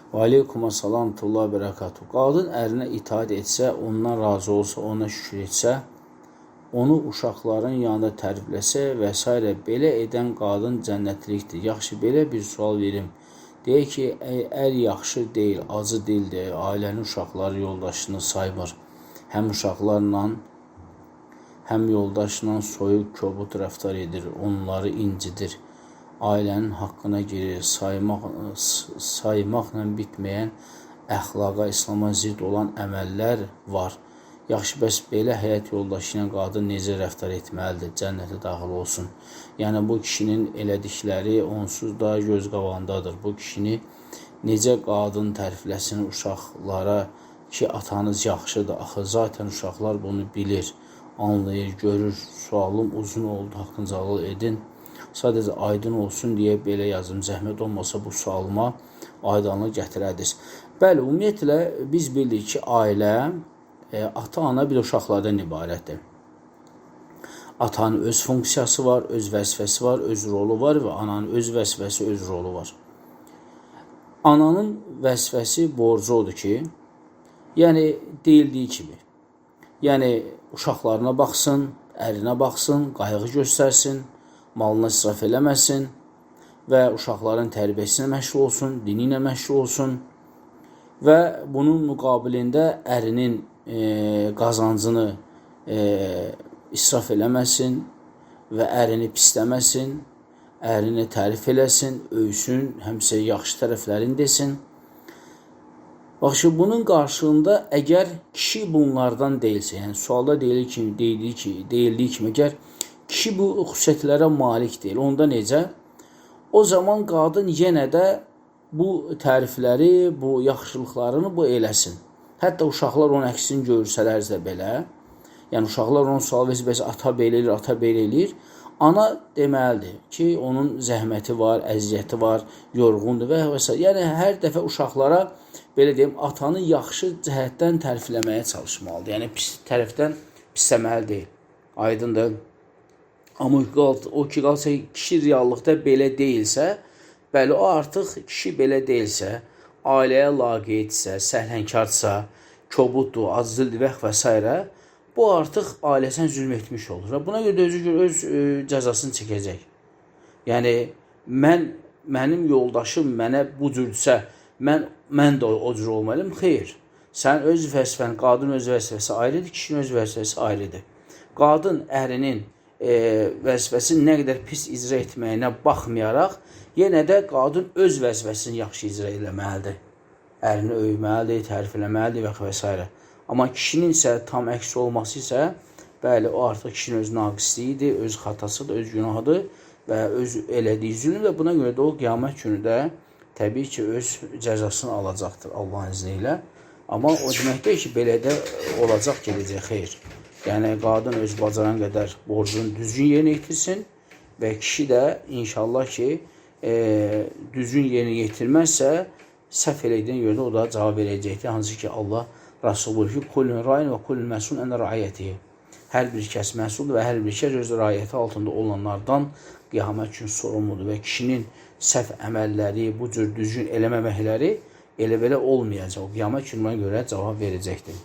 Və aleykum əssalam tullah bərəkatuh. Qadın ərinə itaat etsə, ondan razı olsa, ona şükür etsə, onu uşaqların yanında tərifləsə və s. Belə edən qadın cənnətlikdir. Yaxşı, belə bir sual verim. Deyək ki, ər yaxşı deyil, acı dildir, ailənin uşaqları yoldaşını saymır. Həm uşaqlarla, həm yoldaşla soyuq, kobud rəftar edir, onları incidir. Ailənin haqqına girir, saymaqla bitməyən əxlaqa, İslama zidd olan əməllər var. Yaxşı, bəs belə həyat yoldaşı ilə qadın necə rəftar etməlidir, cənnətə daxil olsun? Yəni, bu kişinin elədikləri onsuz da göz qabağındadır. Bu kişini necə qadın tərifləsin uşaqlara ki, atanız yaxşıdır? Axı, zaten uşaqlar bunu bilir, anlayır, görür. Sualım uzun oldu, haqqınızı halal edin. Sadəcə aydın olsun deyə belə yazım. Zəhmət olmasa bu sualıma aydınlıq gətirərdiniz. Bəli, ümumiyyətlə biz bildik ki, ailə ata-ana bir uşaqlardan ibarətdir. Atanın öz funksiyası var, öz vəzifəsi var, öz rolu var və ananın öz vəzifəsi, öz rolu var. Ananın vəzifəsi, borcu odur ki, yəni deyildiyi kimi, yəni uşaqlarına baxsın, ərinə baxsın, qayğı göstərsin, malına israf eləməsin və uşaqların tərbiyəsinə məşğul olsun, dini ilə məşğul olsun və bunun müqabilində ərinin qazancını israf eləməsin və ərini pisləməsin, ərini tərif eləsin, öysün, həmsə yaxşı tərəflərini desin. Bax ki, bunun qarşılığında əgər kişi bunlardan deyilsə, yəni sualda deyildiyi kimi, əgər kişi bu xüsusiyyətlərə malik deyil, onda necə? O zaman qadın yenə də bu tərifləri, bu yaxşılıqlarını bu eləsin. Hətta uşaqlar onun əksini görsələr də belə, yəni uşaqlar onun sual versə, bəs ata belə eləyir, ata belə eləyir. Ana deməlidir ki, onun zəhməti var, əziyyəti var, yorğundur və s. Yəni hər dəfə uşaqlara belə deyim, atanı yaxşı cəhətdən tərifləməyə çalışmalıdır. Yəni pis tərəfdən pisləməli deyil. Aydındır. Amma o ki qalsa kişi reallıqda belə deyilsə, bəli, o artıq kişi belə deyilsə, ailəyə laqeydsə, səhlənkarsa, kobuddur, acıdildir və s. Bu artıq ailəsinə zülm etmiş olur. Və buna görə də özü görə öz cəzasını çəkəcək. Yəni mənim yoldaşım mənə bu cürdsə, mən də o cür olmalıyam. Xeyr. Sən öz vəzifən, qadın öz vəzifəsi ayrıdır, kişinin öz vəzifəsi ayrıdır. Qadın ərinin vəzifəsini nə qədər pis icra etməyinə baxmayaraq, yenə də qadın öz vəzifəsini yaxşı icra eləməlidir. Ərini öyməlidir, tərif eləməlidir və s. Amma kişinin isə tam əksi olması isə, bəli, o artıq kişinin öz naqisliyidir, öz xatasıdır, öz günahıdır və öz elədiyi zülm və buna görə də o qiyamət günü də təbii ki, öz cəzasını alacaqdır Allahın izni ilə. Amma o demək deyil ki, belə də olacaq, gedəcək, xeyr. Yəni, qadın öz bacaran qədər borcunu düzgün yerinə yetirsin və kişi də inşallah ki, düzgün yerinə yetirməzsə, səhv elədiyinə görə də o da cavab verəcəkdir. Hansı ki, Allah Rasul buyurur ki, kullun rain və kullun məsul ən raiyyətihi. Hər bir kəs məsuldur və hər bir kəs öz raiyyəti altında olanlardan qiyamət üçün sorumludur və kişinin səhv əməlləri, bu cür düzgün eləməməkləri elə belə olmayacaq. O qiyamət gününə görə cavab verəcəkdir.